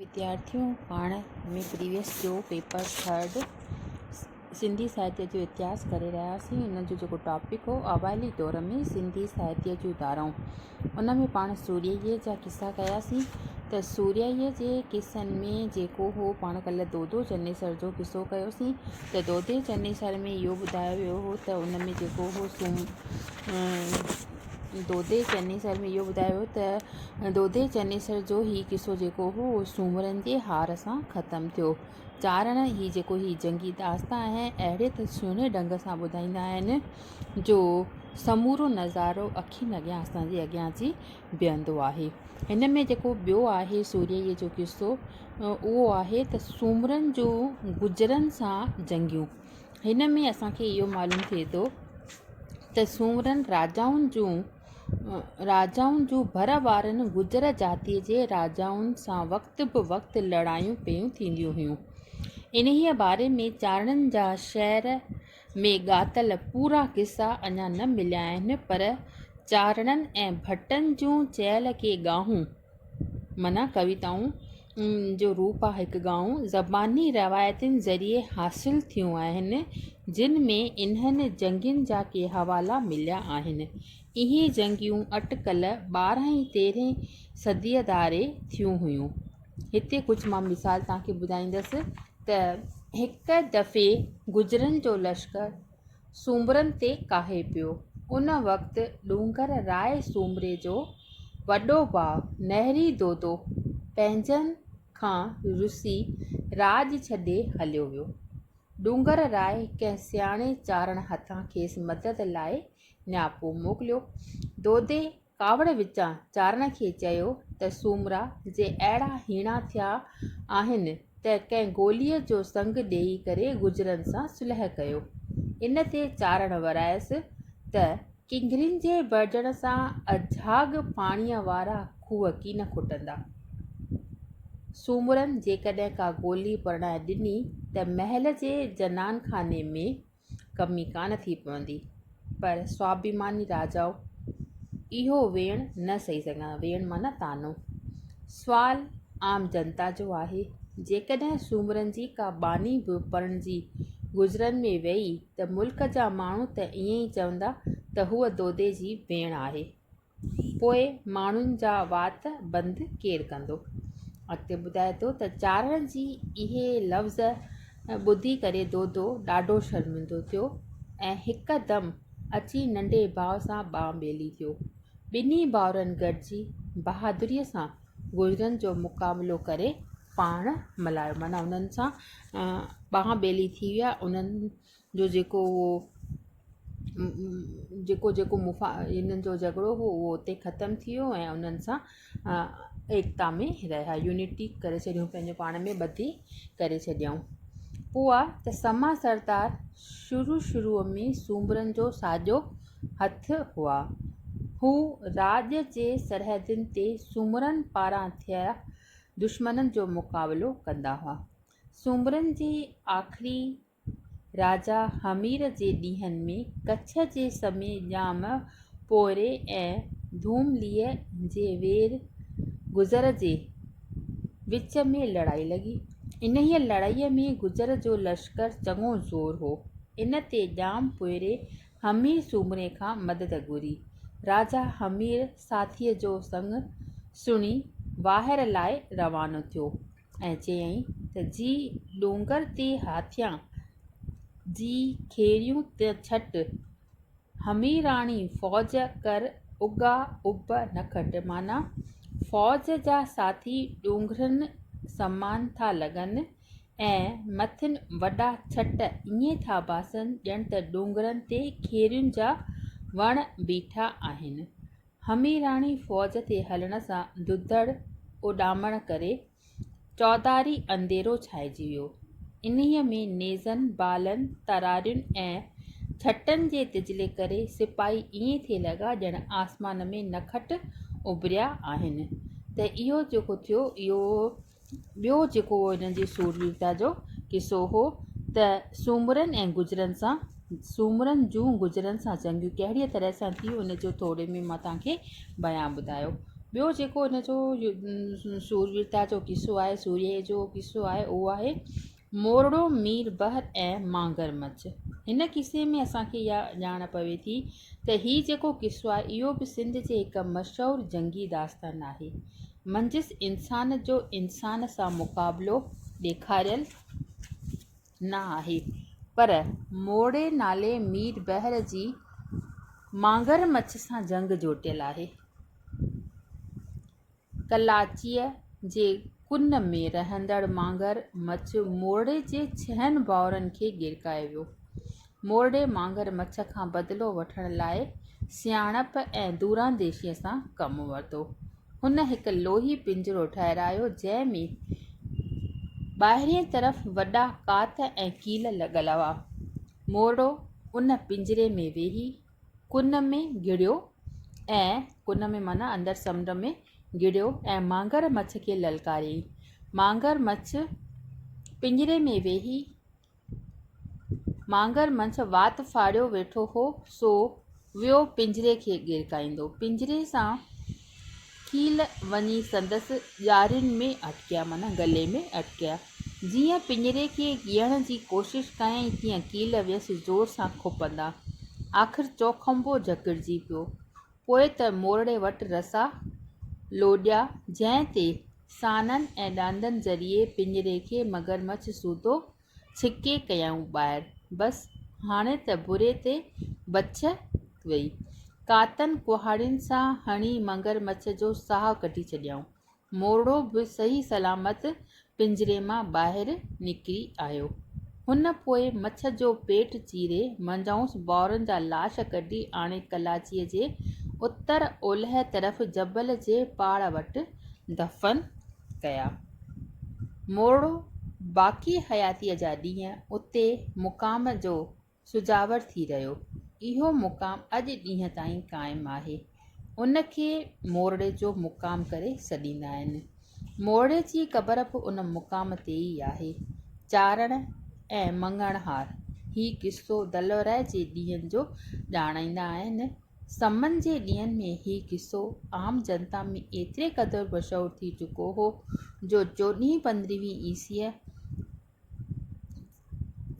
وديارٿيون پاڻ ۾ پريويس جو paper third Sindhi ساهتيه جو اتهاس ڪري رهيا هئاسين ان جو جيڪو ٽاپڪ هو اوائلي دور ۾ سنڌي ساهتيه جون ڌارائون ان ۾ پاڻ سورهيه جا قصا ڪياسين ته سورهيه جي قصن ۾ جيڪو هو پاڻ ڪلهه دودو چنيسر جو قصو ڪيوسين ته دودي چنيسر ۾ اهو ٻڌايو ويو هو ته ان ۾ جيڪو هو سوم دودي چنيسر ۾ اهو ٻڌايو ويو ته دودي چنيسر جو هي قصو جيڪو هو اهو سومرن جي هار سان ختم ٿيو. چارڻ هي جيڪو هي جنگي داستان آهي اهڙي ته سهڻي ڍنگ سان ٻڌائيندا آهن جو سمورو نظارو اکين اڳيان اسان جي اڳيان اچي بيهندو آهي. هن ۾ جيڪو ٻيو آهي سورهيه جو قصو اهو آهي ته سومرن جو گجرن سان جنگيون. هن ۾ اسان کي اهو معلوم ٿئي ٿو ته سومرن راجائن جون راجائن جون ڀر وارن گجر جاتيء جي راجائن سان وقت به وقت لڙايون پيون ٿينديون هيون. انهيء باري ۾ چارڻن جا شعر ۾ ڳاتل پورا قصا اڃا نه مليا آهن، پر چارڻن ۽ ڀٽن جون چيل ڪي ڳاهون، معنيٰ ڪويتائون جو روپ آهي هڪ ڳائون زباني روايتن ذريعي حاصل ٿيون آهن، جن ۾ انهن جنگين جا ڪي حوالا مليا آهن. اهي جنگيون اٽڪل ٻارهين تيرهين صديء ڌاري ٿيون هيون. هتي ڪجهه مان مثال توهان کي ٻڌائيندس ته هڪ دفعي گجرن جو لشڪر سومرن تي ڪاهي پيو. ان وقت ڏونگر راء سومري جو وڏو ڀاء نهري دودو پنهنجن کان رسي راڄ ڇڏي هليو ويو. ڏونگر راء ڪنهن سياڻي چارڻ هٿان کيس مدد لاء نياپو موڪليو. دودي ڪاوڙ وچان چارڻ کي چيو ته سومرا جي اهڙا هيڻا ٿيا آهن ته ڪنهن گوليء جو سنگ ڏيئي ڪري گجرن سان صلح ڪيو. ان تي چارڻ ورايس ته ڪنگرين جي ڀرجڻ سان اجهاڳ پاڻيء وارا کوهه ڪين کٽندا. سومرن جيڪڏهن ڪا گولي پرڻائي ڏني ته محل جي جنان خاني ۾ ڪمي ڪانه ٿي پوندي، پر سواڀيماني راجائو اهو ويڻ نه سهي سگهندا. ويڻ معنيٰ طعنو. سوال عام جنتا جو آهي، جيڪڏهن سومرن جي ڪا ٻانهي به پرڻجي گذرن ۾ ويئي ته ملڪ جا ماڻهو ته ائين ئي چوندا ته هوء دودي جي ڀيڻ آهي. پوء ماڻهن جا وات بند ڪير ڪندو؟ اڳتي ٻڌائي ٿو ته چارڻ جي اهي لفظ ٻڌي ڪري دودو ڏاڍو شرمندو ٿيو ۽ هڪدم اچي ننڍي ڀاء سان ٻانهن ٻيلي ٿيو. ٻنهي ڀائرن گڏجي بهادريء سان گجرن جو مقابلو ڪري پاڻ ملهايو معنيٰ انهن سان ٻانهن ٻيلي ٿي ويا انهن جو جيڪو اهو جيڪو جيڪو مفا هنن جو جهڳڙو هو اهو اتي ختم ٿي ويو ۽ انهن سان ايڪتا ۾ رهيا يونٽي ڪري ڇڏيون پنهنجو پاڻ ۾ ٻڌي ڪري ڇڏيائون پوء آ ته سما سردار شروع شروع ۾ سومرن جو ساڄو هٿ هئا هو راڄ جي سرحدن تي سومرن پاران ٿيا دشمنن جو مقابلو ڪندا هئا سومرن جي آخري راجا همير جي ڏينهن ۾ ڪڇ جي سمي ڄام پوري ۽ ڌومليء جي وير گذر جي وچ ۾ لڙائي لڳي. انهيء لڙائيء ۾ گذر جو لشڪر چڱو زور هو. ان تي ڄام پوري همير سومري کان مدد گهري. راجا همير ساٿيء جو سڱ سڻي واهر لاء روانو ٿيو. ۽ چيائين ته جي ڏونگر تي هاٿيان، جي کيريون ته ڇٽ، هميراڻي فوج ڪر اگها اڀ نه کٽ معنيٰ فوج جا ساٿي ڏونگرن سمان ٿا لڳن ۽ مٿن وڏا ڇٽ ائين ٿا ڀاسن ڄڻ ته ڏونگرن تي کيرين جا وڻ بيٺا آهن. هميراڻي فوج تي هلڻ سان ڌڌڙ اڏامڻ ڪري چوڌاري انڌيرو ڇانئجي ويو. انهيء ۾ نيزن، بالن، ترارين ۽ ڇٽن جي تجلي ڪري سپاهي ائين ٿي لڳا ڄڻ آسمان ۾ نکٽ اڀريا آهن. ته اهو جيڪو ٿيو اهو ٻيو جيڪو هنن جي سورويرتا جو قصو هو ته سومرن ۽ گجرن سان سومرن جون گجرن سان جنگيون ڪهڙيء طرح سان ٿيون ان جو ٿوري ۾ مان توهان کي بيان ٻڌايو. ٻيو جيڪو ان جو شورويرتا جو قصو آهي، سورهيه جو قصو آهي، اهو آهي مورڙو مير بحر ۽ مانگر مڇ. هن قصي ۾ اسان کي اها ڄاڻ پوي ٿي ته هي جيڪو قصو آهي اهو به سنڌ جي هڪ مشهور جنگي داستان آهي. منجهس انسان جو انسان سان مقابلو ڏيکاريل نه آهي پر مورڙي نالي مير بحر جي مانگر مڇ سان جنگ جوٽيل آهي. ڪلاچيء جي ڪن ۾ رهندڙ مانگر مڇ مورڙي جي ڇهن ڀائرن کي ڳرڪائي ويو. مورڙي مانگر مڇ کان بدلو وٺڻ لاء سياڻپ ۽ دورانديشيء سان ڪم ورتو. هن هڪ لوهي پڃرو ٺهرايو، جنهن ۾ ٻاهرئين طرف وڏا ڪات ۽ ڪيل لڳل هئا. مورڙو ان پڃري ۾ ويهي ڪن ۾ گهڙيو ۽ ڪن ۾ معنيٰ اندر سمنڊ ۾ گهڙيو ۽ مانگر مڇ کي للڪاريائين. مانگر مڇ پڃري ۾ ويهي مانگر مڇ وات ڦاڙيو ويٺو هو سو ويو پڃري کي ڳرڪائيندو. پڃري سان کيل وڃي سندس ڄارين ۾ اٽڪيا معنيٰ گلي ۾ اٽڪيا. جيئن پڃري کي ڳيهڻ جي ڪوشش ڪيائين تيئن ڪيل ويس زور سان کپندا. آخر چوکنڀو جڪڙجي پيو. پوء ته مورڙي وٽ رسا لوڏيا جنهن تي سانن ۽ ڏاندن ذريعي پڃري کي مگرمڇ سوڌو ڇڪي ڪيائون ٻاهر. بس هاڻي ته بري تي بڇ وئي. ڪاتن ڪهاڙين سان هڻي مڱر مڇ جو ساهه ڪڍي ڇڏيائون. مورڙو به صحيح سلامت پڃري مان ٻاهر نڪري آيو. هن پوء مڇ جو پيٽ چيري منجهائنس بائورن جا لاش ڪڍي آڻي ڪلاچيء جي اتر اولهه طرف جبل جي پاڙ وٽ دفن ڪيا. مورڙو باقي حياتيء جا ڏينهن اتي مقام جو سجاور ٿي رهيو. اهو مقام اڄ ڏينهن تائين قائم آهي. ان کي مورڙي جو مقام ڪري سڏيندا آهن. مورڙي جي قبر به ان مقام تي ئي آهي. چارڻ ۽ مڱڻهار هي قصو دلوراء جي ڏينهن جو ڄاڻائيندا آهن. سمن جي ڏينهن ۾ هي قصو عام جنتا ۾ ايتري قدر مشهور ٿي چڪو هو جو چوڏهين پندرهين عيسويء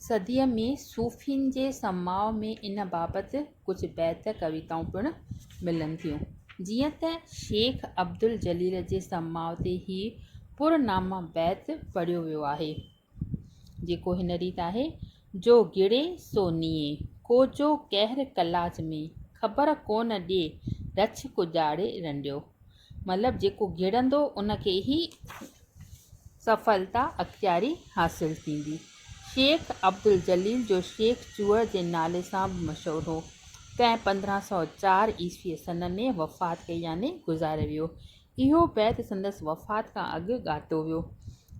صديء ۾ صوفين جي سماع ۾ ان بابت ڪجهه بيت ڪويتائون پڻ ملن ٿيون. جيئن ته شيخ عبدالجليل جي سماع تي هي پرنامه بيت پڙهيو ويو آهي. جيڪو هن ريت آهي، جو گڙي سو نيئي، ڪو جو قهر ڪلاچ ۾، خبر ڪونه ڏي، رڇ ڪڄاڙي رنڊيو. مطلب جيڪو گڙندو ان کي ئي سڦلتا، اختياري، حاصل ٿيندي. شيخ عبدالجليل جو شيخ چوهڙ جي نالي سان به مشهور هو، تنهن 1504 عيسوي سن ۾ وفات ڪئي يعني گذاري ويو. اهو بيت سندس وفات کان اڳ ڳاتو ويو.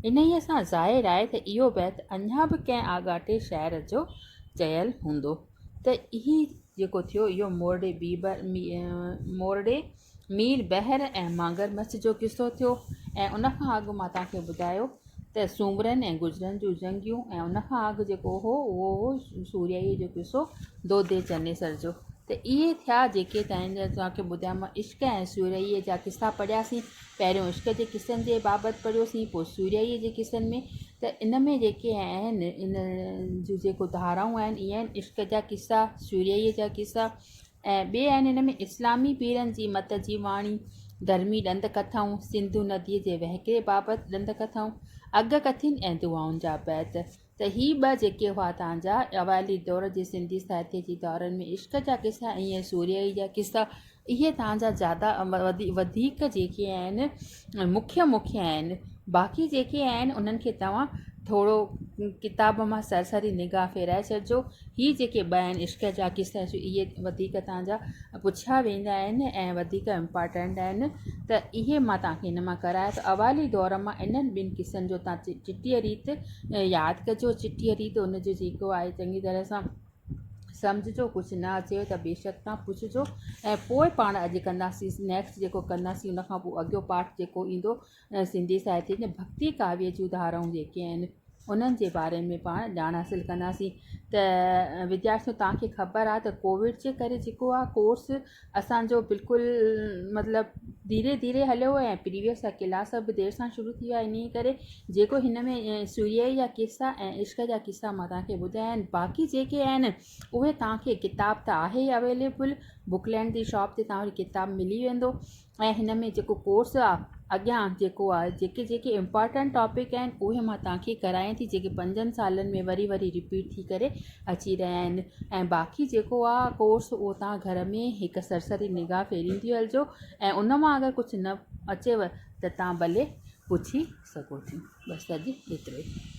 انهيء سان ظاهر آهي ته اهو بيت اڃا به ڪنهن آڳاٽي شاعر جو چيل هوندو ته هي جيڪو ٿيو اهو مورڙي بيبر مورڙي مير بحر ۽ مانگر مڇ جو قصو ٿيو ۽ ان کان اڳ مان توهان کي ٻڌايو ته سومرن ۽ گجرن جون جنگيون ۽ ان کان اڳ جيڪو هو اهو هو سورهيائيء جو قصو دودي چنيسر جو ته اهي ٿيا جيڪي توهان کي ٻڌايم عشق ۽ سورهيائيء جا قصا پڙهياسين پهريون عشق جي قصن جي بابت پڙهيوسين پوء سورهيائيء جي قصن ۾ ته ان ۾ جيڪي آهن ان جون جيڪو ڌارائون آهن اهي آهن عشق جا قصا سورهيائيء جا قصا ۽ ٻي آهن هن ۾ اسلامي پيرن جي مت جي واڻي، ڌرمي ڏند ڪٿائون، سنڌو نديء جي وهڪري بابت ڏند ڪٿائون، اڳ ڪٿين ۽ دعائن جا بيت. ته هي ٻه جيڪي هئا تان جا اوائلي دور جي سنڌي ساهتيه جي دورن ۾ عشق جا قصا ۽ ائين سورهيائي جا قصا اهي تان جا زياده وڌيڪ جيڪي آهن مکيه مکيه آهن باقي جيڪي آهن انهن کي توهان ٿورو ڪتاب مان سرسري نگاهه ڦيرائي ڇڏجو. هي جيڪي ٻه آهن عشق جا قصا اهي وڌيڪ توهان جا پڇيا ويندا آهن ۽ وڌيڪ امپارٽنٽ آهن ته اهي مان توهان کي هن مان ڪرايا ته اوائلي دور مان انهن ٻن قصن جو توهان چٽيء ريت ياد ڪجو چٽيء ريت ان جو جيڪو آهي چڱي طرح سان سمجهجو ڪجهه نه اچيو ته بيشڪ توهان پڇجو ۽ پوء پاڻ اڄ ڪنداسين نيڪسٽ جيڪو ڪنداسين ان کان پوء اڳيو پارٽ جيڪو ايندو سنڌي ساهتيه ۾ ڀڳتي ڪاويه جون ڌارائون جيڪي آهن انهن جي باري ۾ پاڻ ڄاڻ حاصل ڪنداسين ته وديارٿيو توهان کي خبر آهي ته ڪووڊ جي ڪري جيڪو آهي ڪورس اسانجو بلڪل مطلب ڌيري ڌيري هليو ۽ پريويس جا ڪلاس به دير سان شروع ٿي ويا انهي ڪري جيڪو هن ۾ سوريائي جا قصا ۽ عشق جا قصا مان توهان کي ٻڌايا آهن باقي جيڪي آهن اهي توهان کي ڪتاب ته آهي ئي اويليبل بڪ لينڊ جي شاپ تي توهان کي ڪتاب ملي ويندو ۽ هن ۾ جيڪو ڪورس آ اڳيان جيڪو آ جيڪي جيڪي امپارٽنٽ ٽاپڪ آهن اهي مان توهان کي ڪرايان ٿي جيڪي پنجن سالن ۾ وري وري رپيٽ ٿي ڪري اچي رهيا آهن ۽ باقي جيڪو آ ڪورس اهو توهان گهر ۾ هڪ سرسري نگاهه ڦيريندي هلجو ۽ ان مان اگر ڪجهه نه اچيو ته توهان ڀلي پڇي سگهو ٿيون بس اڄ ايترو ئي.